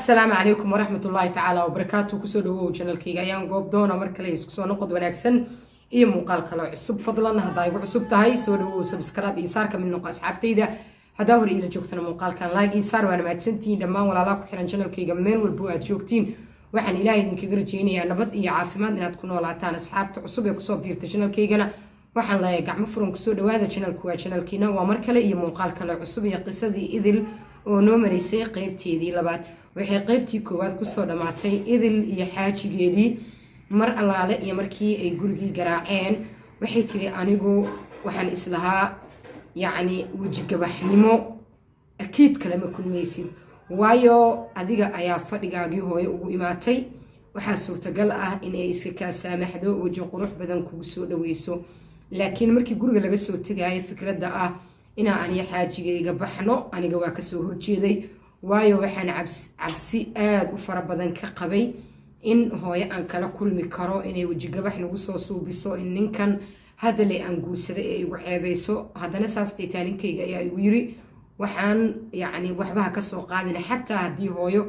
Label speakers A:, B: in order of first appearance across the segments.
A: Asalaamu calaykum waraxmat ullaahi tacaala wabarakaatu. Kusoo dhawow channelkayga Ayaan Goob Doona. Mar kale isku soo noqod wanaagsan iyo muuqaal kaloo cusub. Fadlan haddaa igu cusub tahay, soo dhawow, subscribe iyo saar, ka mid noqo asxaabtayda. Haddaa hore iila joogtana, muuqaalkan like iyo saar. Waana mahadsantihiin dhammaan walaalaha ku xiran channelkayga meel walbo aad joogtiin. Waxaan Ilaahay idinkaga rajeynayaa nabad iyo caafimaad inaad ku noolaataan. Asxaabta cusub ee kusoo biirta channelkaygana waxaan leeyahay gacmo furan kusoo dhawaada. Channelku waa channelkiina. Waa mar kale iyo muuqaal kale cusub iyo qisadii Idil oo noo maraysay qeybteedii labaad. Waxay qeybtii koowaad kusoo dhammaatay Idil iyo xaajigeedii mar allaale iyo markii ay gurigii garaaceen. Waxay tiri, "Anigu waxaan islahaa, yacni, wejigabaxnimo akiid kalema kulmaysid, waayo adiga ayaa fadhigaagii hooyo ugu imaatay. Waxaa suurtagal ah inay iska kaa saamaxdo, weji qurux badan kugu soo dhaweyso." Laakiin markii guriga laga soo tegaayo, fikradda ah inaa aniyo xaajigayga baxno aniga waa kasoo horjeeday, waayo waxaan cabsi aada u fara badan ka qabay in hooyo aan kala kulmi karo, inay wejigabax nagu soo suubiso, in ninkan hadale aan guursaday ee igu ceebeyso. Haddana saas taytaa, ninkayga ayaa igu yiri, "Waxaan yacni waxbaha kasoo qaadina, xataa haddii hooyo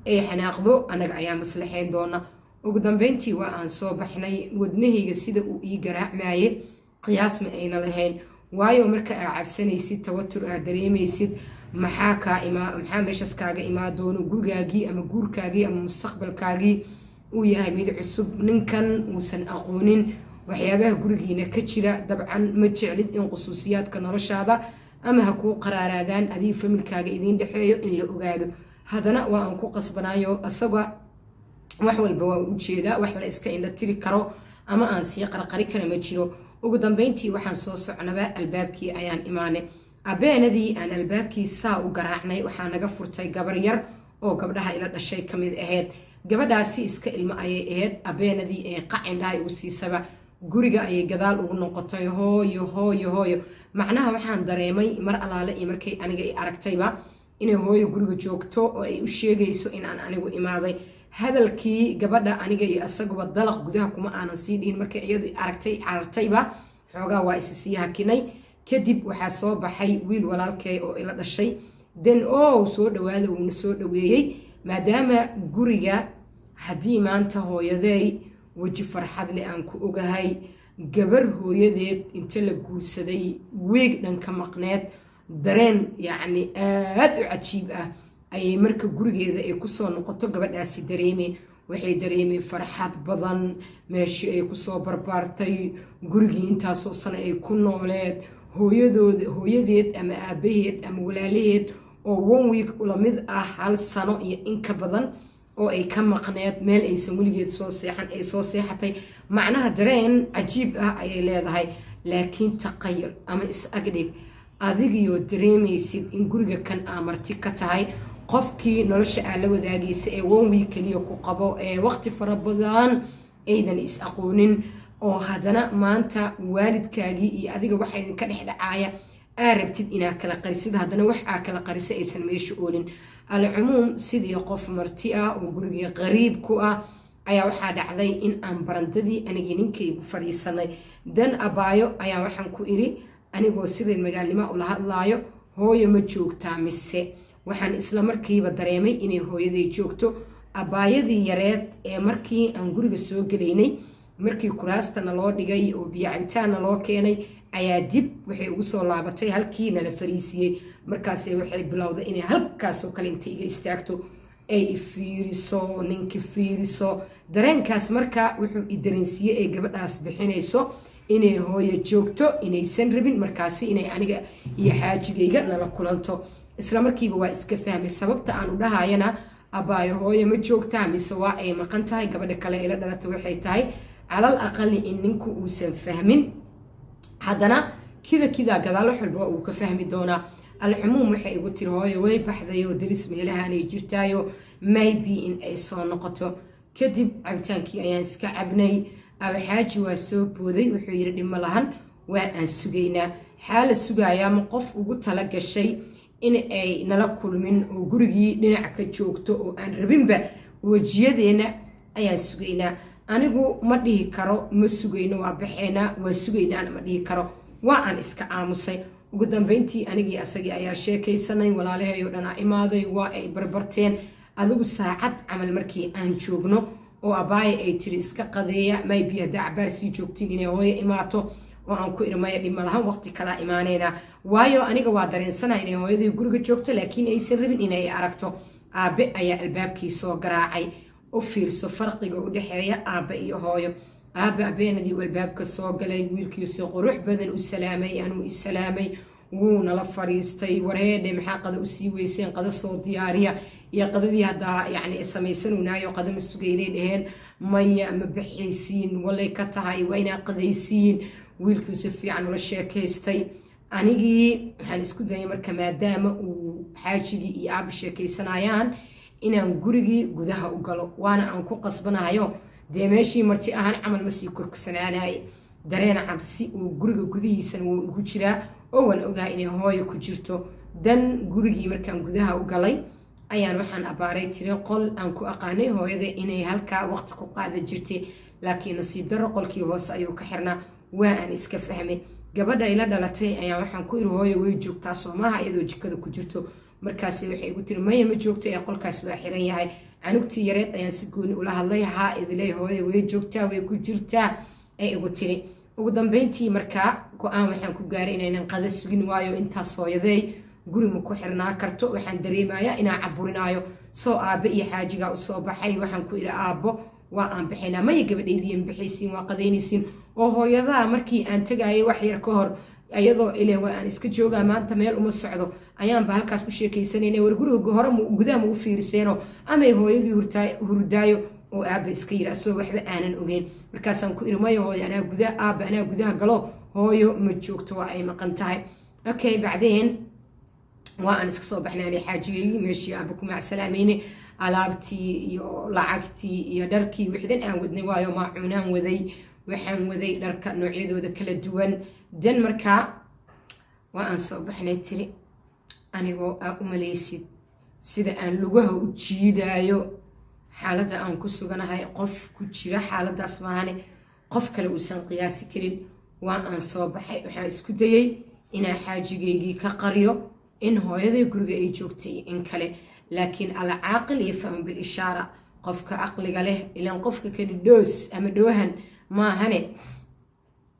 A: ay xanaaqdo annaga ayaa maslaxeyn doona." Ugu dambeyntii waa aan soo baxnay. Wadnahayga sida uu ii garaacmaye qiyaas ma ayna lahayn, waayo marka aa cabsanaysid, tawatur aad dareemaysid, maxaa kaa imaa, maxaa meeshaas kaaga imaa doono, gurigaagii ama guurkaagii ama mustaqbalkaagii uu yahay mid cusub, ninkan uusan aqoonin waxyaabaha gurigiina ka jira. Dabcan ma jeclid in khusuusiyaadka noloshaada ama ha kuu qaraaraadaan adiga familkaaga idiin dhexeeyo in la ogaado. Haddana waa aan ku qasbanayo, isaga wax walba waa u jeedaa, wax la iska indha tiri karo ama aan sii qarqari kara ma jiro. Ugu dambeyntii waxaan soo socnaba albaabkii ayaan imaanay. Abeenadii aan albaabkii saa u garaacnay, waxaa naga furtay gabar yar oo gabdhaha ila dhashay kamid ahayd. Gabadhaasi iska ilmo ayay ahayd. Abeenadii ay qacindhaha igu siisaba, guriga ayay gadaal ugu noqotay, "Hooyo, hooyo, hooyo." Macnaha waxaan dareemay mar allaale iyo markay aniga i aragtayba inay hooyo guriga joogto oo ay u sheegayso inaan anigu imaaday. Hadalkii gabadha aniga iyo isaguba dalaq gudaha kuma aanan sii dhihin. Markay iyadu aragtay carartayba, xoogaa waa isi sii hakinay. Kadib waxaa soo baxay wiil walaalkay oo ila dhashay. Den o soo dhawaada, wuuna soo dhaweeyey, maadaama guriga haddii maanta hooyadeey weji farxad leh aan ku ogahay, gabar hooyadeed inta la guursaday weeg dhan ka maqneed, dareen yacni aada u cajiib ah ayay marka gurigeeda ay kusoo noqoto gabadhaasi dareeme. Waxay dareemay farxad badan, meeshii ay kusoo barbaartay, gurigii intaasoo sano ay ku nooleed, hooyadood, hooyadeed ama aabaheed ama walaalaheed oo one week lamid ah hal sano iyo in ka badan oo ay ka maqneed, meel aysan weligeed soo seexan ay soo seexatay. Macnaha dareen cajiib ah ayay leedahay. Laakiin taqayur ama is-agdhig, adigiyoo dareemaysid in guriga kan aa marti ka tahay, qofkii nolosha aa la wadaagaysa ee one week kaliya ku qabo, ee waqti fara badan aydan is aqoonin, oo haddana maanta waalidkaagii iyo adiga waxa idinka dhex dhacaaya aa rabtid inaa kala qarisid, haddana wax aa kala qarisa aysan meesha oolin. Alcumuum, sidii qof marti ah oo gurigii qariib ku ah ayaa waxaa dhacday in aan barandadii anigii ninkaygu fadhiisanay. Dan abaayo ayaa waxaan ku iri, anigoo sidii magaalnimo ula hadlaayo, "Hooyo ma joogtaa mise?" Waxaan isla markiiba dareemay inay hooyaday joogto. Abaayadii yareed ee markii aan guriga soo gelaynay, markii kuraastana loo dhigay oo biyo cabitaanna loo keenay, ayaa dib waxay ugu soo laabatay halkii nala fariisiyey. Markaase waxay bilowday inay halkaasoo kale inta iga istaagto ay ifiiriso, ninki fiiriso. Dareenkaas marka wuxuu i dareensiiyey ee gabadhaas bixinayso inay hooyo joogto, inaysan rabin markaasi inay aniga iyo xaajigayga nala kulanto. Isla markiiba waa iska fahmay sababta aan u dhahayana, "Abaayo, hooyo ma joogtaa mise waa ay maqan tahay?" Gabadha kale ila dhalata waxay tahay calal aqali in ninku uusan fahmin, haddana kida kidaa gadaal wax walba uu ka fahmi doonaa. Alcumuum, waxay igu tiri, "Hooyo way baxday oo daris meelahaanay jirtaayo, maybe in ay soo noqoto." Kadib cabitaankii ayaan iska cabnay. Abaxaaji waa soo booday, wuxuu yidhi, "Dhib ma lahan, waa aan sugaynaa." Xaala sugayaa ma qof ugu tala gashay in ay nala kulmin oo gurigii dhinac ka joogto oo aan rabinba wejiyadeenna ayaan sugaynaa? Anigu ma dhihi karo ma sugayno, waa baxaynaa, waa sugaynaana ma dhihi karo. Waa aan iska aamusay. Ugu dambeyntii anigii asagii ayaa sheekaysanay. Walaalahay oo dhanaa imaaday, waa ay barbarteen. Adigu saacad camal markii aan joogno oo abaaye ay tiri iska qadeeya, maybe haddaa cabaar sii joogtiin inay hooyo imaato, oo aan ku iri maya, dhib malahan, waqti kalaa imaanayna, waayo aniga waa dareensanaha inay hooyadii guriga joogto, laakiin aysan rabin inay aragto. Aabe ayaa albaabkii soo garaacay. U fiirso farqiga u dhexeeya aabe iyo hooyo. Aabe abeenadii uu albaabka soo galay, wiilkiisi qurux badan u salaamay, anuu isalaamay, wuuna la fariistay. Wareedhe, maxaa qada usii weyseen? Qada soo diyaariya. Iyo qadadii haddaa yacni samaysanunaayo, qada ma sugaynay dheheen. Maya, ma baxaysiin, walay ka tahay, waa inaa qadaysiin. Wiilkii si fiican ula sheekaystay. Anigii waxaan isku dayay marka, maadaama uu xaajigii iyo aaba sheekaysanayaan, inaan gurigii gudaha u galo, waana aan ku qasbanahayo dee meeshii marti ahaan camal ma sii kogsanaanay. Dareen cabsi uu guriga gudihiisana wuu igu jiraa, oo waan ogahay inay hooyo ku jirto. Dan gurigii markaan gudaha u galay ayaan waxaan abaaray tiri qol aan ku aqaanay hooyada inay halkaa waqti ku qaada jirtay, laakiin nasiib darro qolkii hoose ayuu ka xirnaa. Waa aan iska fahmay. Gabadha ila dhalatay ayaan waxaan ku iri, hooyo way joogtaa soomaha, iyadoo jikada ku jirto? Markaas waxay igu tiri, maya, ma joogto ee qolkaas waa xiran yahay. Canugtii yareed ayaan si gooni ula hadlay. Haa, idiley, hooyo way joogtaa, way ku jirtaa, ay igu tiri. Ugu dambeyntii markaa go-aan waxaan ku gaaray inaynan qada sugin, waayo intaas hooyadeey guri ma ku xirnaa karto, waxaan dareemayaa inaan caburinaayo. Soo aabe iyo xaajigaa usoo baxay. Waxaan ku idhi, aabbo, waa aan baxaynaa. Maya, gabadhaydiian baxaysiin, waa qadaynaysiin. Oo hooyadaa markii aan tagayay wax yar ka hor, iyadoo ile waa aan iska joogaa maanta, meel uma socdo, ayaanba halkaas ku sheekaysanayna. War guriga hore gudaha ma u fiiriseeno amay hooyadii hurdaayo? Oo aaba iska yiri asagoo waxba aanan ogeyn. Markaasaan ku iri, maya hooyo, anaa gudaha, aaba anaa gudaha galo, hooyo ma joogto, waa ay maqan tahay. Okay, bacdeen waa aan iska soo baxnay ani xaajigaygii. Meeshii aaba ku macsalaameyne, alaabtii iyo lacagtii iyo dharkii wixii dhan aan wadnay, waayo maacuunaan waday, waxaan waday dharka noocyadooda kala duwan. Dan markaa waa aan soo baxnay tiri, anigoo aa u malaysid sida aan lugaha u jiidaayo, xaaladda aan ku suganahay qof ku jira xaaladdaas maahane qof kale uusan qiyaasi karin. Waa aan soo baxay. Waxaan isku dayay inaan xaajigaygii ka qariyo in hooyaday guriga ay joogtay in kale, laakiin alcaaqil yafhamu bilishaara, qofka aqliga leh, ilaan qofka kani dhoos ama dhoohan maahane.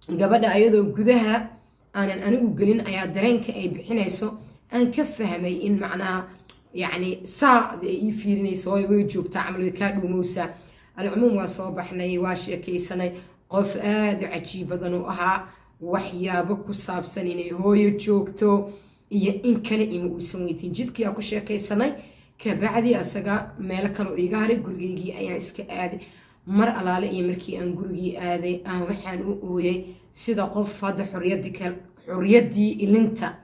A: Gabadha ayadoo gudaha aanan anigu gelin ayaa dareenka ay bixinayso aan ka fahmay in macnaha yacni saacda ay ii fiirinayso, hooyo way joogtaa camal, way kaa dhuumowsaa. Alcumuum, waa soo baxnay, waa sheekaysanay. Qof aada u cajiib badan u ahaa. Waxyaabo ku saabsan inay hooyo joogto iyo in kale ima uusan weydiin. Jidkii aa ku sheekaysanay, kabacdi asaga meelo kaleo iiga haray, gurigeygii ayaan iska aaday. Mar alaale iyo markii aan gurigii aaday aan waxaan u ooyay sida qof hadda xorriyaddii ilinta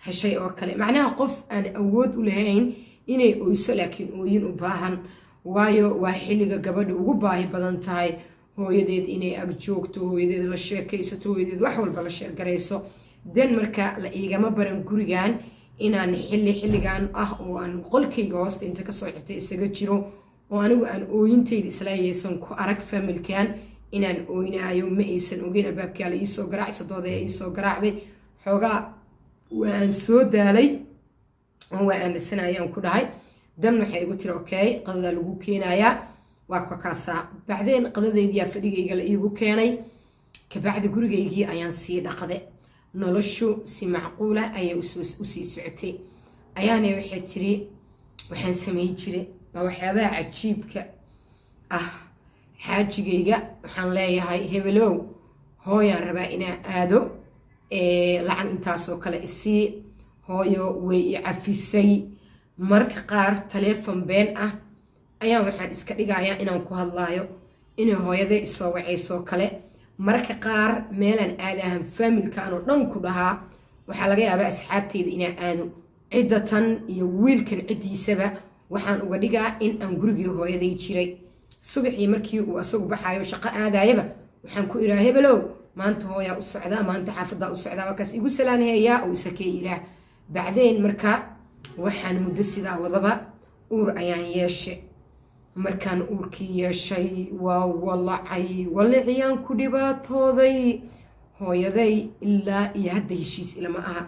A: heshay oo kale, macnaha qof aan awood u lahayn inay oyso laakiin ooyin u baahan, waayo waa xilliga gabadha ugu baahi badan tahay hooyadeed inay ag joogto, hooyadeed la sheekaysato, hooyadeed wax walba la sheergarayso. Dan marka la iigama baran gurigan inaan xilli xilligan ah oo aan qolkayga hoosta inta kasoo xirtay isaga jiro, oo anigu aan ooyintayda isleeyaysan ku arag familkan inaan ooynaayo, ma aysan ogeyn. Albaabkaa la iisoo garaacay, sadooda iisoo garaacday. Xoogaa waa aan soo daalay oo waa aan dhisanayaan ku dhahay. Dan waxay igu tiri, okay, qadadaa lagu keenayaa, waa ka kaasaa. Bacdeen qadadaydiyaa fadhigayga la iigu keenay. Kabacdi gurigaygii ayaan sii dhaqday. Noloshu si macquula ayay usii socotay. Ayaana waxay tiri, waxaan samayn jiray waa waxyaabaha cajiibka ah. Xaajigayga waxaan leeyahay, hebelow, hooyaan rabaa inaan aado, lacag intaasoo kale isii, hooyo way i cafisay. Marka qaar taleefon been ah ayaan waxaan iska dhigayaa inaan ku hadlaayo inay hooyaday isoo wacaysoo kale. Mararka qaar meelaan aadahan faamilkan oo dhan ku dhahaa, waxaa laga yaabaa asxaabteyda inaan aado, cidda tan iyo wiilkan ciddiisaba waxaan uga dhigaa in aan gurigii hooyaday jiray. Subaxii markii uu asagu baxaayo shaqo aadayaba, waxaan ku iraa, hebelow, maanta hooyaa u socdaa, maanta xaafadaa u socdaa, markaas igu salaanheeyaa uu isakee yiraah. Bacdeen marka waxaan muddo sidaa wadaba uur ayaan yeeshay. Markaan uurkii yeeshay waa walacay, walaciyaan ku dhibaatooday. Hooyaday ilaa iyo hadda heshiis ilama aha,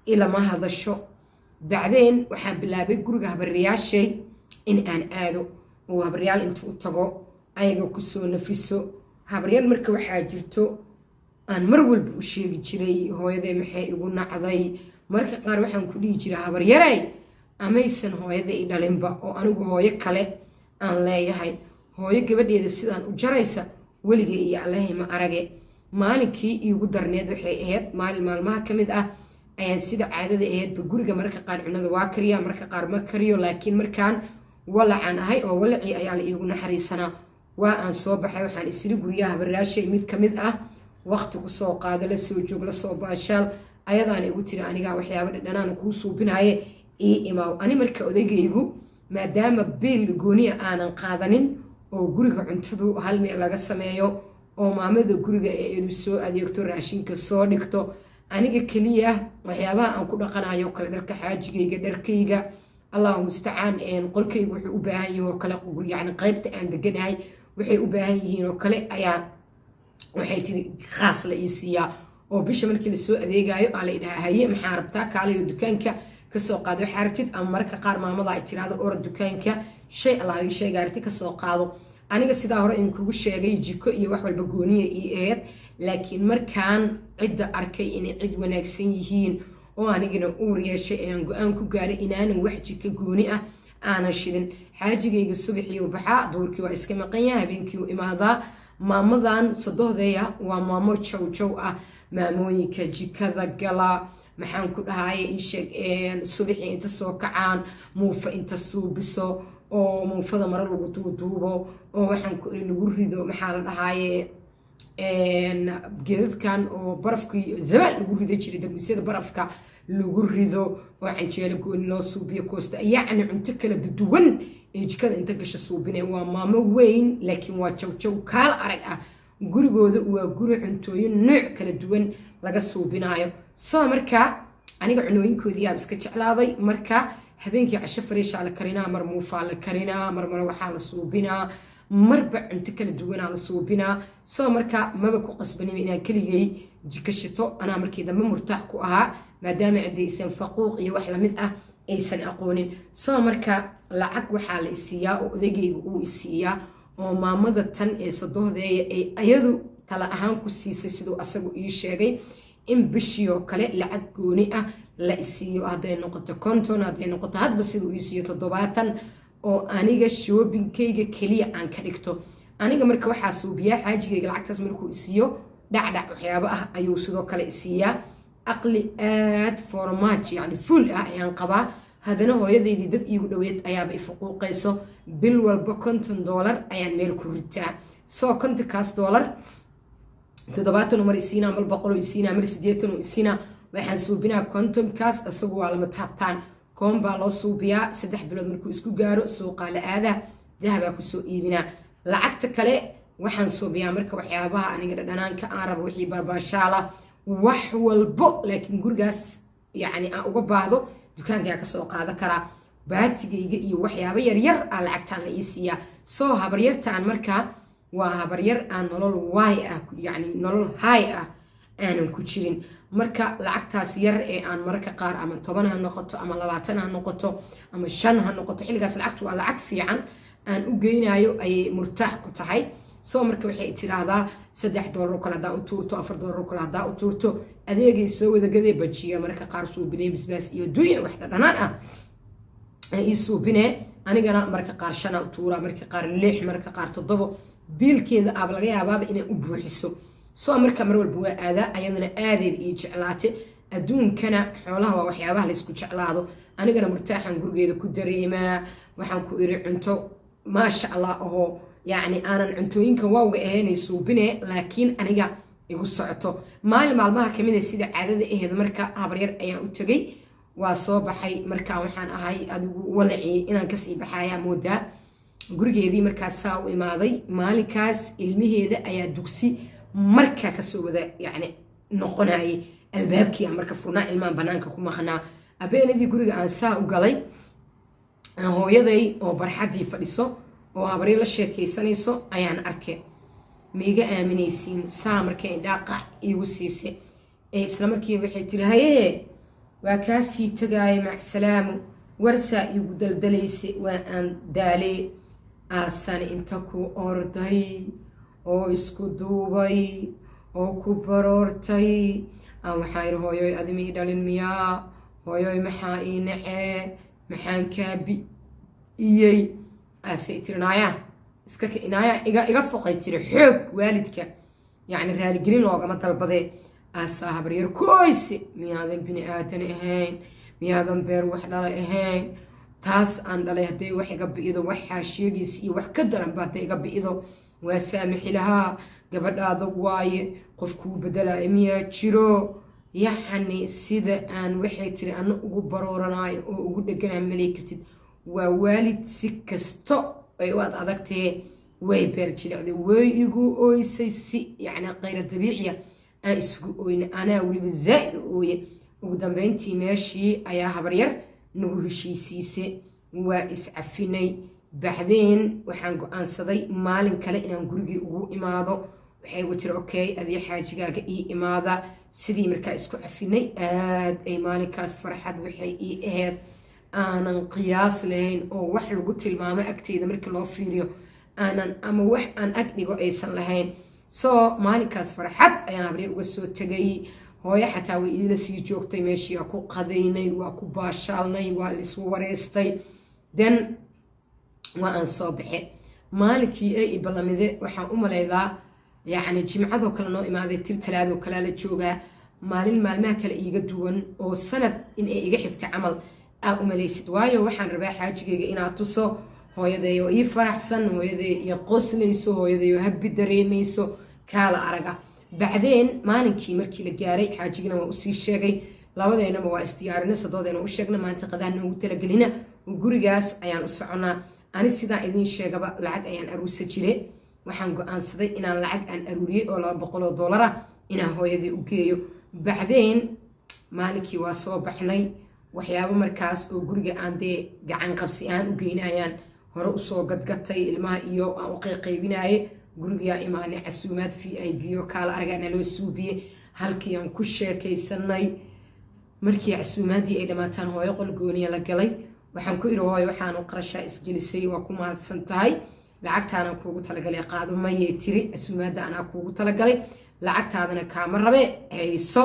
A: ilama hadasho. Bacdeen waxaan bilaabay guriga habaryaashay In aan aado oo habaryaal inta u tago ayaga kusoo nafiso. Habaryaal marka waxaa jirto aan mar walba u sheegi jiray hooyaday maxay igu nacday. Marka qaar waxaan ku dhihi jiray, habaryaray, amaysan hooyada i dhalinba oo anigu hooyo kale aan leeyahay? Hooyo gabadheeda sidaan u jaraysa weligay iyo allahay ma arage. Maalinkii iigu darneed waxay ahayd maalin maalmaha ka mid ah ayaan sida caadada ahaydba guriga mararka qaar cunada waa kariya, mararka qaar ma kariyo, laakiin markaan walacaan ahay oo walacii ayaa la iigu naxariisanaa. Waa aan soo baxay, waxaan isiri guryaha habaryaashay mid ka mid ah waqti kusoo qaado, la soo joog, lasoo baashaal. Ayadaana igu tiri, anigaa waxyaaba dhadhanaan kuu suubinaaye, ii imaaw. Ani marka odaygaygu maadaama biil gooniya aanan qaadanin oo guriga cuntadu hal meel laga sameeyo oo maamada guriga ee eedu soo adeegto, raashinka soo dhigto, aniga keliya waxyaabaha aan ku dhaqanayo kale dharka xaajigayga, dharkayga, Allahu mustacaan, qolkayga wuxuu u baahan yihin oo kale, yani qaybta aan deganahay waxay u baahan yihiin oo kale ayaa waxay tiri khaas la ii siiyaa. Oo bisha markii lasoo adeegayo aa la idhahaa, haye, maxaa rabtaa? Kaalayo dukaanka kasoo qaado waxaa rabtid. Ama mararka qaar maamada ay tiraahdo, orod dukaanka shay allaagi shaygaa rabtid kasoo qaado. Aniga sidaa hore idinkugu sheegay, jiko iyo wax walba gooniya ii ahayd, laakiin markaan cidda arkay inay cid wanaagsan yihiin oo anigana uur yeeshay, ayaan go-aan ku gaaray inaanan wax jiko gooni ah aanan shidin. Xaajigayga subaxii u baxaa, duurkii waa iska maqan yahay, habeenkii u imaadaa. Maamadan sodohdeya waa maamo jow jow ah, maamooyinka jikada gala, maxaan ku dhahaye, iisheeg, subaxii inta soo kacaan muufa inta suubiso oo muufada maro lagu duuduubo oo waxaan ku iri lagu rido, maxaa la dhahaaye, geedadkan oo barafkii zamaan lagu rido jiray, darmisyada barafka lagu rido, oo canjeelo gooni loo suubiyo, koosta, yacni cunto kala duwan ee jikada inta gasha suubine. Waa maamo weyn, laakiin waa jawjaw kaala arag ah. Gurigooda waa guri cuntooyin nooc kala duwan laga suubinaayo. Soo marka aniga cunooyinkoodii yaab iska jeclaaday. Marka habeenkii casho fariishaa la karinaa, mar muufaa la karinaa, mar mar waxaa la suubinaa, marba cunto kala duwanaa la suubinaa. Soo marka maba ku qasbanin inaan keligay jiko shito. Anaa markii dambe murtaax ku ahaa maadaama ciddaysan faquuq iyo wax lamid ah aysan aqoonin. Soo marka lacag waxaa la isiiyaa oo odaygayga uu isiiyaa oo maamada tan ee sodohdeeya ay ayadu tala ahaan ku siisay, siduu asagu ii sheegay, in bishii oo kale lacag gooni ah la isiiyo, hadday noqoto 50, hadday noqoto hadba siduu ii siiyo 70, oo aniga shoobinkayga keliya aan ka dhigto. Aniga marka waxaa suubiyaa xaajigayga lacagtaas markuu isiiyo dhacdhac waxyaabo ah ayuu sidoo kale isiiyaa. Aqli aad formaaj yani fuul ah ayaan qabaa, haddana hooyadeydii dad iigu dhaweed ayaaba ifuquuqayso. Bil walba $50 ayaan meel ku ritaa. Soo 50kaas doolar 70 mar isiinaa, mar 100 isiinaa, mar 80 isiinaa. Waxaan suubinaa 50kaas, isagu waa lama taabtaan, koon baa loo suubiyaa. 3 bilood markuu isku gaaro suuqaa la aadaa, dahabaa kusoo iibinaa. Lacagta kale waxaan suubiyaa marka waxyaabaha aniga dhadhanaanka aan rabo, wixii baabaashaala, wax walbo. Laakiin gurigaas yacni aan uga baahdo dukaankaa kasoo qaada karaa, baatigayga iyo waxyaabo yaryar aa lacagtaan la ii siiyaa. Soo habaryartaan markaa waa habaryar aan nolol waay ah, yacni nolol haay ah aanan ku jirin. Marka lacagtaas yar ee aan mararka qaar ama 10 ha noqoto ama 20 ha noqoto ama 5 ha noqoto, xilligaas lacagtu waa lacag fiican, aan u geynayo ayay murtaax ku tahay. Soo marka waxay tiraahdaa $3 oo kale haddaa u tuurto, $4 oo kale haddaa u tuurto, adeegay soo wadagadee, bajiya mararka qaar suubinee, bisbaas iyo dunya wax dhadhanaan ah ii suubinee. Anigana marka qaar 5 u tuuraa, marka qaar 6, marka qaar 7, biilkeeda aaba laga yaabaaba inay u buuxiso. Soo marka mar walba waa aadaa, ayadana aadayba ii jeclaatay. Adduunkana xoolaha waa waxyaabaha laysku jeclaado. Anigana murtaaxan gurigeeda ku dareemaa. Waxaan ku iri cunto maasha Allah ahoo, yacni aanan cuntooyinka waawga ahaynay suubine, laakiin aniga igu socoto. Maalin maalmaha kamid a sida caadada aheed marka habaryar ayaan u tegay. Waa soo baxay, markaan waxaan ahay adigu walacii inaan kasii baxayaa moodaa. Gurigeedii markaas saa u imaaday, maalinkaas ilmaheeda ayaa dugsi markaa kasoo wada yacni noqonayay. Albaabkii aan marka furnaa, ilmahan banaanka ku maqnaa. Abeenadii guriga aan saa u galay, hooyaday oo barxaddii fadhiso oo habaryo la sheekaysanayso ayaan arkay. Maiga aaminaysiin? Saa markay indhaaqac iigu siisay ee isla markiiba waxay tiri, hayehe, waa kaasii tagaaya, macsalaamo. Warsaa iigu daldalaysa, waa aan daalee. Aasaan inta ku orday oo isku duubay oo ku baroortay aan waxaa ihi: "Hooyoy, adima ii dhalin miyaa? Hooyoy, maxaa ii nacee? Maxaan kaa bi'iyey?" Aasay tiri: "Naayaa, iska naaya, iga foqay." Tiri xoog waalidka yacni raaligelin loogama dalbadee. Aasaa habaryar ku oyse: "Miyaadan bini aadan ahayn? Miyaadan beer wax dhalay ahayn? Taas aan dhalay hadday wax iga bi'ido, waxaa sheegaysa iyo wax ka daranba hadday iga bi'ido, waa saamixi lahaa. Gabadhaada waaye, qof kuu bedelaayo miyaa jiro?" Yacni sida aan, waxay tiri, ana ugu barooranaayo oo ugu dheganaa malay kartid. Waa waalid, si kasto ay u ad adagtee way beer jilicday, way igu ooysay si yacni khayra dabiiciya. Aan isugu ooyna, anaa weliba zaa'id u ooye. Ugu dambeyntii meeshii ayaa habaryar nagu heshiisiisay, waa iscafinay. Bacdeen waxaan go-aansaday maalin kale inaan gurigii ugu imaado. Waxay igu tiri: "Okay, adii xaajigaaga ii imaada." Sidii markaa isku cafinay, aad ay maalinkaas farxad waxay ii ahayd aanan qiyaas lahayn, oo wax lagu tilmaamo agteyda markii loo fiiriyo aanan ama wax aan ag dhigo aysan lahayn. So maalinkaas farxad ayaan habaryar uga soo tegay. Hooyo xataa way iila sii joogtay meeshii, waa ku qadaynay, waa ku baashaalnay, waa laisku wareystay. Then waa aan soo baxe. Maalinkii ay ibalamide, waxaan u malaydaa yacni jimcadoo kale noo imaaday, tir talaadoo kalea la joogaa. Maalin maalmaha kale iiga duwan oo sanad in ay iga xigta camal aa u malaysid, waayo waxaan rabaa xaajigayga inaad tuso hooyaday oo ii faraxsan, hooyaday iyo qoslayso, hooyaday oo happy dareemayso, kaala araga. Bacdeen maalinkii markii la gaaray, xaajigina waa usii sheegay, labadeynaba waa isdiyaarinay, sadoodeena u sheegna maanta qadaha noogu talagelina, gurigaas ayaan u soconaa. Ani sidaan idiin sheegaba lacag ayaan aruursa jire. Waxaan go-aansaday inaan lacag aan aruuriyey oo $200 ah inaan hooyadii u geeyo. Bacdeen maalinkii waa soo baxnay. Waxyaabo markaas oo guriga aan dee gacan qabsi aan u geynayaan hore usoo gadgatay, ilmaha iyo aan u qayqaybinaye. Gurigaa imaanay, casuumaad VIP o kaala argaana loo suubiyey. Halkii aan ku sheekaysanay, markii casuumaaddii ay dhammaataan, hooyo qol gooniya la galay. Waxaan ku iri: "Hooyo, waxaanu qarashaa isgelisay, waa ku mahadsan tahay, lacagtaanaan kuugu talagalay, qaado." "Mayay," tiri, "casuumaadda anaa kuugu talagalay, lacagtaadana kaama rabe, hayso."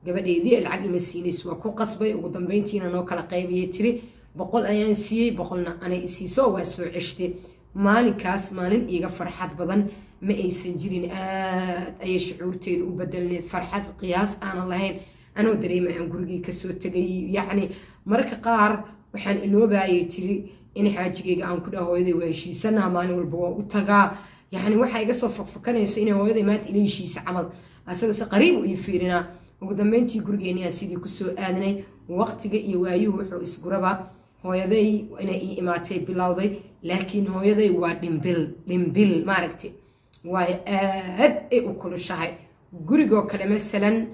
A: Gabadheedii lacag ima siinayso, waa ku qasbay. Ugu dambeyntiina noo kala qaybiyay tiri. 100 ayaan siiyey, 100-na anay isiiso, waa soo ceshtay. Maalinkaas maalin iiga farxad badan ma aysan jirin. Aad ayay shucuurteedu u bedelneed, farxad qiyaas aanan lahayn anoo dareema aan gurigii kasoo tegay. Yacni mararka qaar waxaan iloobayay, tiri, in xaajigayga aan ku dhaha hooyaday waa heshiisanaha. Maalin walba waa u tagaa, yacni waxaa iga soo fakfakanaysa inay hooyaday maanta ila heshiisa camal, asaga se qariib u ii fiirinaa. Ugu dambeyntii gurigeenni aan sidii kusoo aadnay. Waqtiga iyo waayuhu wuxuu isguraba, hooyaday inay ii imaatay bilowday. Laakiin hooyaday waa dhimbil dhimbil, maaragtay, waayo aad ay u kulushahay. Gurigoo kale masalan,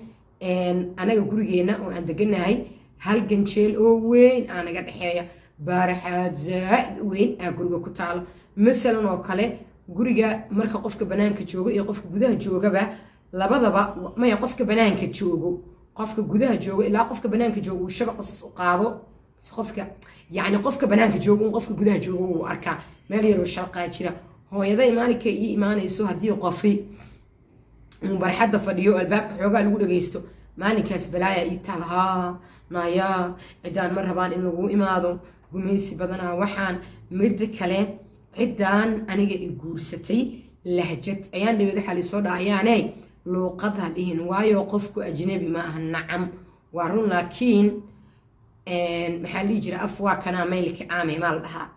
A: anaga gurigeenna oo aan deganahay, hal ganjeel oo weyn aa naga dhexeeya, baaraxaad zaa-id weyn aa guriga ku taalo. Masalan oo kale, guriga marka qofka banaanka joogo iyo qofka gudaha joogaba labadaba, maya, qofka banaanka joogo, qofka gudaha joogo, ilaa qofka banaanka joogo uu shabaqas u qaado, qofka yacni qofka banaanka joogo un qofka gudaha joogo wuu arkaa. Meel yaroo sharqaa jira. Hooyaday maalinkay ii imaanayso, haddii qofi uu barxadda fadhiyo, albaabka xoogaa lagu dhagaysto, maalinkaas balaaya ii taal: "Haa naayaa, ciddaan ma rabaan in lagu imaado, gumaysi badanaa." Waxaan midda kale, ciddaan aniga i guursatay lahjad ayaan dhaweed waxaa laysoo dhacayaane luuqad ha dhihin, waayo qofku ajnabi ma aha. Nacam, waa run, laakiin maxaa dhihi jira, af waa kanaa maylka caame maa la dhahaa.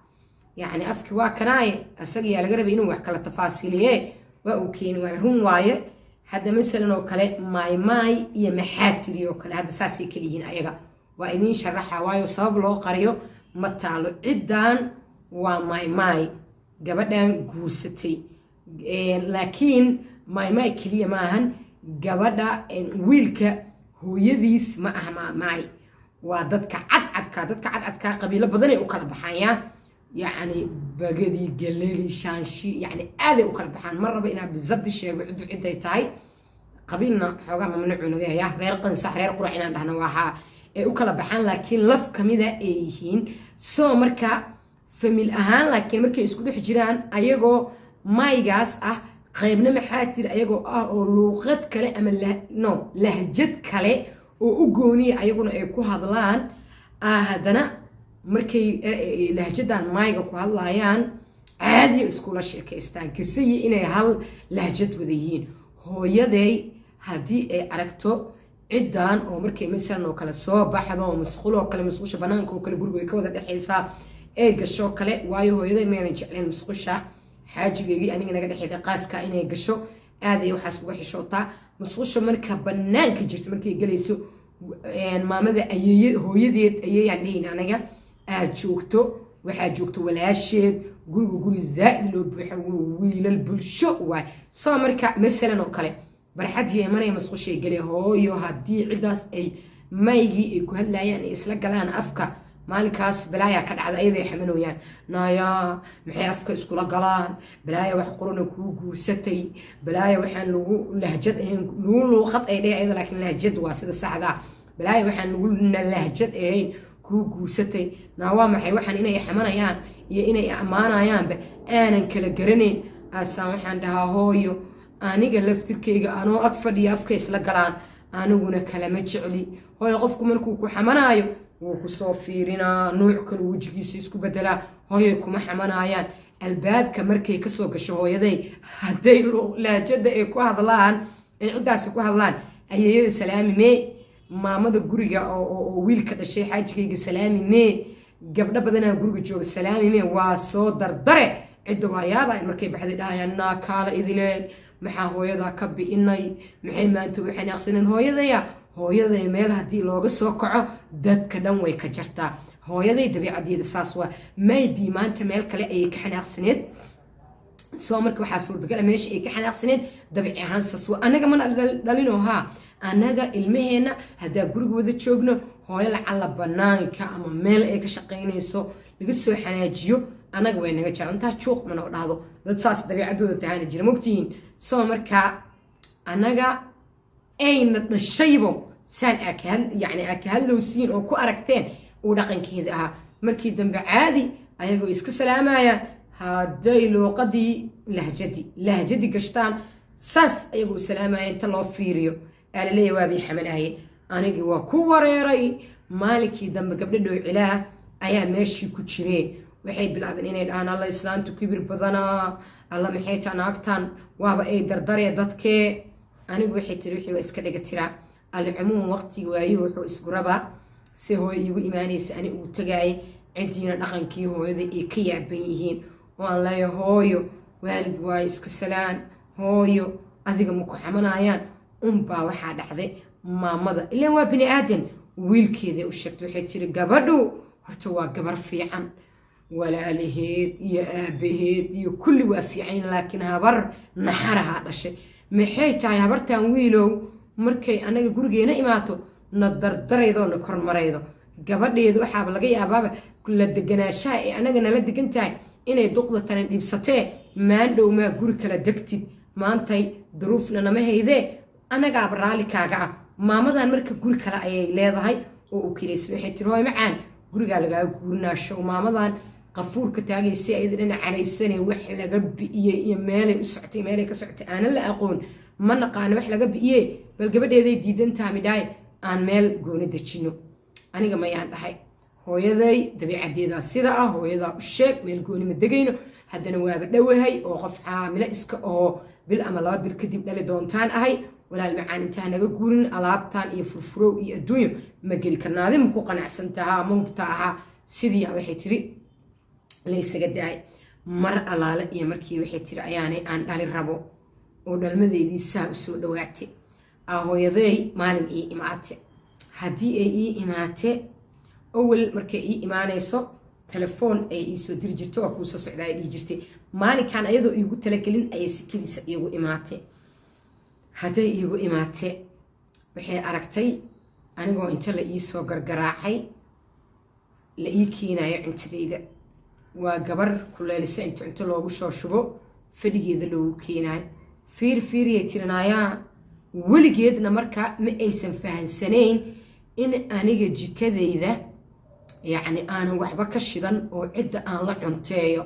A: Yacni afki waa kanaaye, asaga laga rabay inuu wax kala tafaasiliye, waa uu keeni waaye. Run waaye. Hadda masalan oo kale, maaymaay iyo maxaa tiri oo kale, hadda saasay kala yihiin ayaga. Waa idiin sharaxa, waayo sabab loo qariyo ma taalo. Ciddan waa maaymaay gabadhan guursatay, laakiin maaymaay keliya maahan. Gabadha wiilka hooyadiis ma aha maaymaay, waa dadka cadcadka. Dadka cadcadka qabiilo badanay u kala baxayaa, yacni bagadii, galeli, shaanshi, yacni aaday u kala baxaan. Ma raba inaa bizabdi sheego ciddu ciday tahay, qabiilna xoogaa mamnuucu naga yayaa. Reer Qansax, reer Qurac inaan dhahno waxaa Ay u kala baxaan, laakiin laf kamida ay yihiin. Soo marka family ahaan, laakiin markay isku dhex jiraan ayagoo maygaas ah, qaybna maxaa tiri ayagoo ah oo luuqad kale ama no lahjad kale oo u gooniya ayaguna ay ku hadlaan. Haddana markay lahjadan mayga ku hadlayaan, caadiya iskula sheekaystaan, kasayi inay hal lahjad wada yihiin. Hooyaday haddii ay aragto ciddan oo markay masalan oo kale soo baxdo musqul oo kale, musqusha banaanka oo kale guriga way ka wada dhexaysaa, ay gasho kale, waayo hooyaday maynan jecleen musqusha xaajigeygii aniga naga dhexeeda qaaska inay gasho, aaday waxaas uga xishootaa. Musqusha marka banaanka jirta markay galayso, maamada ayeeye, hooyadeed ayeeyaan dhihin anaga, aad joogto, waxaa joogto walaasheed. Guriga guri zaa'id loo buuxo, wiilal bulsho waay. Soo marka masalan oo kale barxadii imanaya, musqushay gale. Hooyo haddii ciddaas ay maygii ay ku hadlayaan ay isla galaan afka, maalinkaas balaayaa ka dhacda. Ayaday xamanooyaan, "Naayaa, maxay afka iskula galaan? Balaaya wax qorona kuu guursatay, balaaya waxaan lagu lahjad ahayn, lagu luuqad," ay dheh ayada, laakiin lahjad waa sida saxda. "Balaaya waxaan lagu lahjad ahayn kuu guursatay. Naa, waa maxay waxaan?" Inay xamanayaan iyo inay ammaanayaanba aanan kala garanayn. Asaan waxaan dhahaa, "Hooyo, aniga laftirkayga anoo ag fadhiya afka isla galaan, aniguna kalama jecli." Hooyo, qofku markuu ku xamanaayo wuu kusoo fiirinaa, nuuc kale wejigiisa isku bedelaa. Hooyoy kuma xamanaayaan. Albaabka markay kasoo gasho hooyaday, hadday laajada ay ku hadlaan, ay ciddaasi ku hadlaan, ayeeyada salaami mee, maamada guriga oo wiilka dhashay xaajigayga salaami mee, gabdho badanaa guriga jooga salaami mee, waa soo dardare. Cidda waa yaaba markay baxday, dhahayaan, "Naa kaala idileen, maxaa hooyadaa ka bi'inay? Maxay maanta waxaan aqsaneen hooyadaya?" Hooyaday meel haddii looga soo kaco, dadka dhan way ka jartaa. Hooyaday dabiicadeeda saas waa. Maybe maanta meel kale ayay ka xanaaqsaneed. Soo marka waxaa suurtagala meesha ay ka xanaaqsaneed. Dabiici ahaan saas waa. Annaga mana dhalinoo haa, annaga ilmaheenna haddaa guriga wada joogno, hooyo lacalla banaanka ama meel ay ka shaqaynayso laga soo xanaajiyo, annaga way naga jarantaa, juuq manoo dhahdo. Dad saas dabiicadooda tahaana jira, mogtihiin. Soo marka annaga ayna dhashaybo saan yani aa ka hadlowsiin oo ku aragteen uu dhaqankeeda ahaa. Markii dambe caadi ayagoo iska salaamayaan, hadday luuqadii lahjadii gashtaan, saas ayagoo salaamaya inta loo fiiriyo aa laleeya, "Waabii xamanaayeen." Anigii waa ku wareeray. Maalinkii dambe gabdho dhoocilaah ayaa meeshii ku jireen. Waxay bilaabeen inay dhahaan, "Alla, islaantu kibir badanaa! Alla, maxay taa naagtan? Waaba ay dardaree dadkee." Anigu waxay tiri wixii waa iska dhiga tiraa. Alcumuum, waqtiga waayuhu wuxuu isguraba si hooyo iigu imaanaysa, ani ugu tagaayay, ciddiina dhaqankii hooyada ay ka yaaban yihiin oo aan leeya, "Hooyo, waalid waayo, iska salaan. Hooyo, adiga ma ku xamanayaan." Unbaa waxaa dhacday maamada, ilaan waa bini aadan, wiilkeeday u sheegtay. Waxay tiri, "Gabadhu horta waa gabar fiican, walaalaheed iyo aabaheed iyo kulli waa fiican, laakiin habar naxarahaa dhashay. Maxay tahay habartan, wiilow, markay anaga gurigeena imaato na dardaraydo, na kormaraydo? Gabadheedu waxaaba laga yaabaaba la deganaashaha ee anaga nala degan tahay inay duqda tani dhibsatee. Maandhow maa guri kala degtid? Maantay duruufna nama haydee, anagaaba raalli kaaga ah." Maamadan marka guri kale ayay leedahay oo u kiraysa. Waxay tiri, "Hooy macaan, gurigaa lagaa guurinaa show." Maamadan qafuurka taagaysay, ayada dhinac caraysane, wax laga bi'iyey iyo meelay u socotay, meelay ka socotay aanan la aqoon, ma naqaano wax laga bi'iyey. Bal gabadheeday diidan taha midhaay aan meel gooni dejino. Aniga mayaan dhahay, hooyaday dabiicadeedaa sida ah, hooyadaa u sheeg, meel gooni ma degayno. Haddana waaba dhowahay oo qof xaamilo iska oo bil ama 2 bil kadib dhali doontaan ahay. Walaal macaan, intaa naga guurin, alaabtan iyo furfurow iyo adduunyo ma geli karnaadi, maku qanacsan tahaa mugta ahaa? Sidii waxay tiri laysaga daay. Mar alaale iyo markii waxay tiri ayaanay aan dhali rabo oo dhalmadeydii saa usoo dhawaatay, hooyaday maalin ii imaate. Haddii ay ii imaate, awal markay ii imaanayso telefoon ay iisoo diri jirto, "Waa kuu soo socdaa," ay dhihi jirtay. Maalinkan ayadoo iigu talagelin ayay sikadiisa iigu imaatay. Hadday iigu imaate, waxay aragtay anigoo inta la iisoo gargaraacay la ii keenayo cuntadayda. Waa gabar kuleelisa, inta cunto loogu soo shubo fadhigeeda loogu keenayo. Fiir fiiriyay tirinaayaa. Weligeedna marka ma aysan fahansanayn In aniga jikadayda yacni aanan waxba ka shidan oo cidda aan la cunteeyo,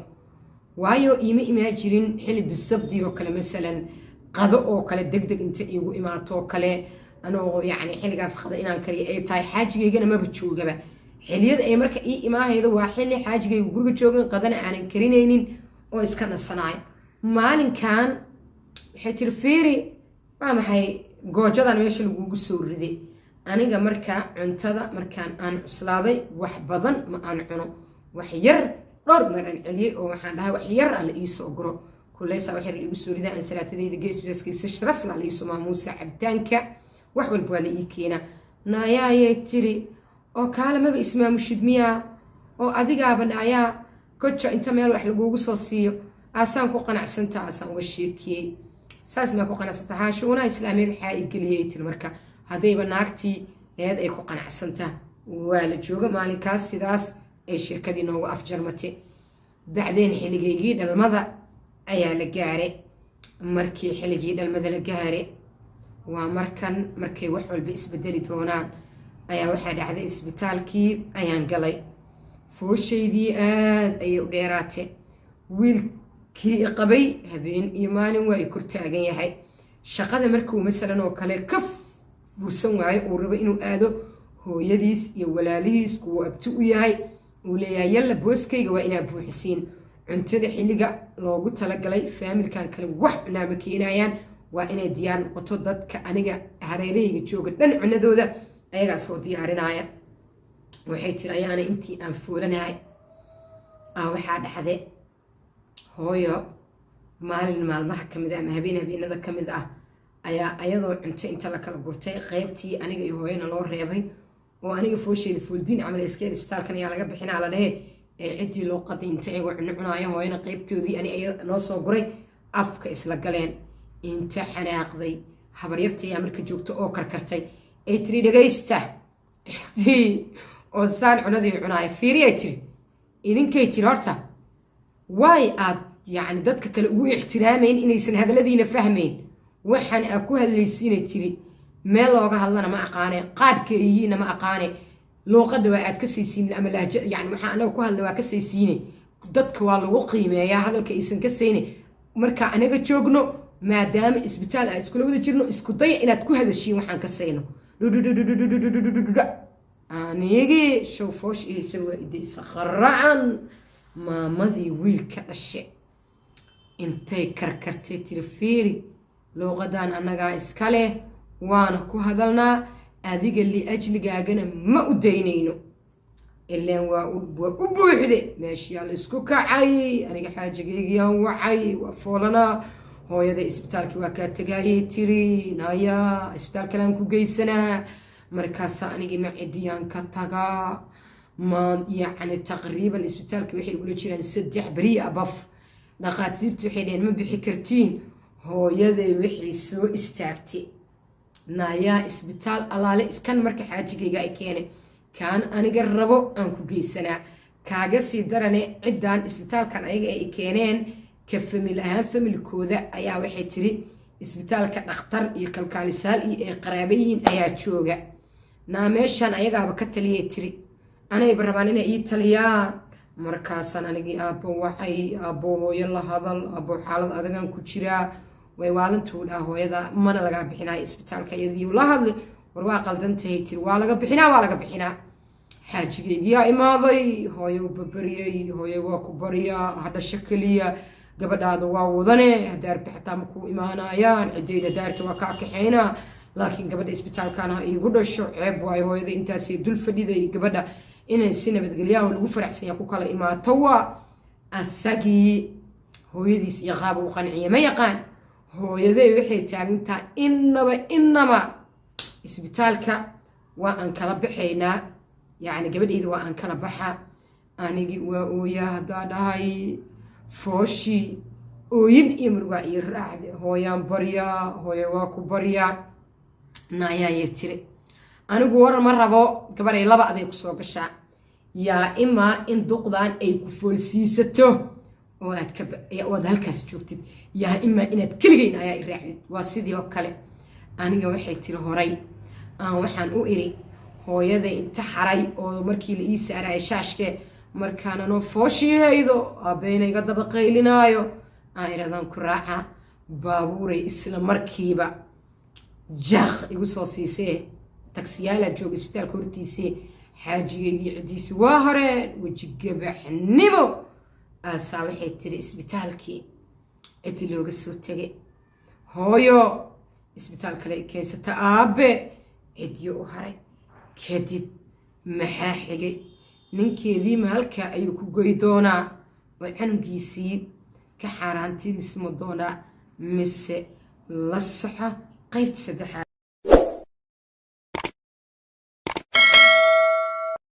A: waayo iima imaan jirin xili bisabdi oo kale, masalan qado oo kale deg deg inta iigu imaatoo kale, anoo yacni xilligaas qado inaan kariyo ay tahay. Xaajigaygana maba joogaba xiliyada ay marka ii imaahaydo. Waa xilli xaajigaygu guriga joogin, qadana aanan karinaynin oo iska nasanaayo. Maalinkan waxay tiri, "Fiiri, waa maxay goojadan meesha lagugu soo riday?" Aniga marka cuntada markaan aan cuslaaday wax badan ma aan cuno, wax yar dhowr mar aan celiyey oo waxaan dhahay wax yar alla iisoo guro kuleysa, wax yar iigu soo ridaa, ansalaatadayda geesbisaskiisa sharaf la iisoo maamuusa, cabitaanka wax walba waa la ii keenaa. "Naayaayay," tiri, "oo kaale maba ismaamushid miyaa? Oo adigaaba naayaa gojo inta meel wax lagugu soo siiyo aasaan ku qanacsanta?" Aasaan uga sheekiyey. "Saas maa ku qanacsanta?" Haashuunaha islaamiyeed waxaa i geliyey, tiri, marka haddayba naagtii eed ay ku qanacsantaa waa la jooga. Maalinkaas sidaas ay sheekadii noogu afjarmatay. Bacdeen xilligaygii dhalmada ayaa la gaaray. Markii xilligii dhalmada la gaaray, waa markan markay wax walba isbedeli doonaan, ayaa waxaa dhacday isbitaalkii ayaan galay. Fooshaydii aad ayay u dheeraatay. Wiilkii i qabay habeen iyo maalin waa i kor taagan yahay. Shaqada markuu masalan oo kale ka fursan waayo, uu rabo inuu aado, hooyadiis iyo walaalihiis kuwuu abti u yahay uu leeyahay, "Yalla, booskayga waa inaa buuxisiin cuntada xilliga loogu talagalay. Faamilkan kale wax cunaa ma keenayaan, waa inay diyaar noqoto." Dadka aniga hareerahayga jooga dhan cunadooda ayagaa soo diyaarinaya. Waxay tiri, ayaana intii aan foolanahay waxaa dhacde hooyo maalin maalmaha ka mid ah ama habeen habeenada ka mid ah ayaa ayadoo cunto inta la kala gurtay qaybtii aniga iyo hooyana loo reebay, oo aniga foosheeda fooldiin camal iskeed isbitaalkan ayaa laga bixinaa la dhehe, ee ciddii loo qaday inta iyagoo cuno cunaayo, hooyana qaybtoodii ani noo soo guray afka isla galeen. Inta xanaaqday habaryartayaa marka joogto oo karkartay ay tiri, "Dhegaysta, ciddii oo saan cunadii cunaaya fiiriyay," tiri, "idinkay," tiri, "horta waay aad yacni dadka kale ugu ixtiraamayn inaysan hadalladiina fahmayn? Waxaan aa ku hadlaysiinay," tiri, "meel looga hadlana ma aqaane, qaabka yihiinna ma aqaane, luuqadda waa aad ka saysiin ama lahja, yani waxaa anaga ku hadla waa ka saysiine. Dadka waa lagu qiimeeyaa hadalka aysan ka sayne. Marka anaga joogno, maadaama isbitaal aan iskula wada jirno, isku daya inaad ku hadashiin waxaan ka sayno." Anigii showfoosh ihaysa waa idaysa qaracan. Maamadii wiilka dhashe intay karkartay tiri, "Fiiri, luuqadan annagaa iska leh, waana ku hadalnaa, adiga liajligaagana ma u daynayno." Ilaan waa u buuxde meeshiyaa la isku kacay. Aniga xaajigaygiyaan wacay, waa foolanaa. "Hooyada isbitaalkii waa kaa tagaayay," tiri, "naya isbitaal kalean ku geysanaa." Markaasaa anigii macidiyaan ka tagaa ma yacni taqriiban isbitaalka waxay igula jiraan 3 beri abaf. Dhaqaatiirta waxay dhaheen, "Ma bixi kartiin." Hooyaday waxay soo istaagtay, "Nayaa, isbitaal alaale iskan marka xaajigayga ay keenay kaan aniga rabo aan ku geysanaa. Kaaga sii darane, ciddaan isbitaalkan ayaga ay keeneen ka famil ahaan, familkooda ayaa," waxay tiri, "isbitaalka dhakhtar iyo kalkaalisaal iyo ay qaraaba yihiin ayaa jooga. Naa meeshaan ayagaaba ka taliyay," tiri, "anayba rabaan inay ii taliyaan." Markaasaan anigii aabbo waxay, "Aabbo, hooyo la hadal, aabbo, xaalad adagaan ku jiraa, way waalantuu dhaha hooyada, mana lagaa bixinaayo isbitaalka." Iyadii la hadlay, "War waa qaldantahay," tiri, "waa laga bixinaa, waa laga bixinaa." Xaajigaygiyaa imaaday, hooyo u babariyey, "Hooyo, waa ku baryaa, hadhasho keliya, gabadhaada waa wadane. Haddaa rabta xataa ma kuu imaanayaan ciddayda, daarta waa kaa kaxaynaa, laakiin gabadha isbitaalkan ha iigu dhasho. Ceeb waayo, hooyada intaasay dul fadhiday, gabadha inay si nabadgelyaha lagu faraxsanya ku kala imaato." Waa asagii hooyadiis iyo qaab uu qanciya ma yaqaan. Hooyaday waxay taagantaha, "Inaba inaba isbitaalka waa aan kala baxaynaa, yacni gabadhayda waa aan kala baxa." Anigii waa ooyaa, haddaa dhahay fooshii ooyin iyo murugaa iyo raacde. Hooyaan baryaa, "Hooya, waa ku baryaa." "Naayaayay," tiri, "anigu waran ma rabo gabadhay, laba aday kusoo gashaa: yaa imaa in duqdan ay ku foolsiisato oo aad ka oo aad halkaas joogtid, yaa imaa inaad keligeyn ayaa i raacdid." Waa sidii oo kale. Aniga waxay tiri, horay aan waxaan u iri Hooyaday inta xaray oo markii la ii saaraya shaashke, markaananoo fooshii haydo, aabbeyna iga daba qaylinaayo, aan idhahdaan ku raaca baabuuray. Isla markiiba jaaq igu soo siisee, taksiyaalaa jooga isbitaalka hortiisee. Xaajigeygii ciddiisi waa horeen weji gabaxnimo aasaa. Waxay tiri isbitaalkii ciddi looga soo tegay, hooyo isbitaal kale keensata, aabe cidyo u haray. Kadib maxaa xigay? Ninkeediima halkaa ayuu ku goy doonaa oo canugiisii ka xaaraantimisma doonaa, mise la soxo qaybta saddexaad?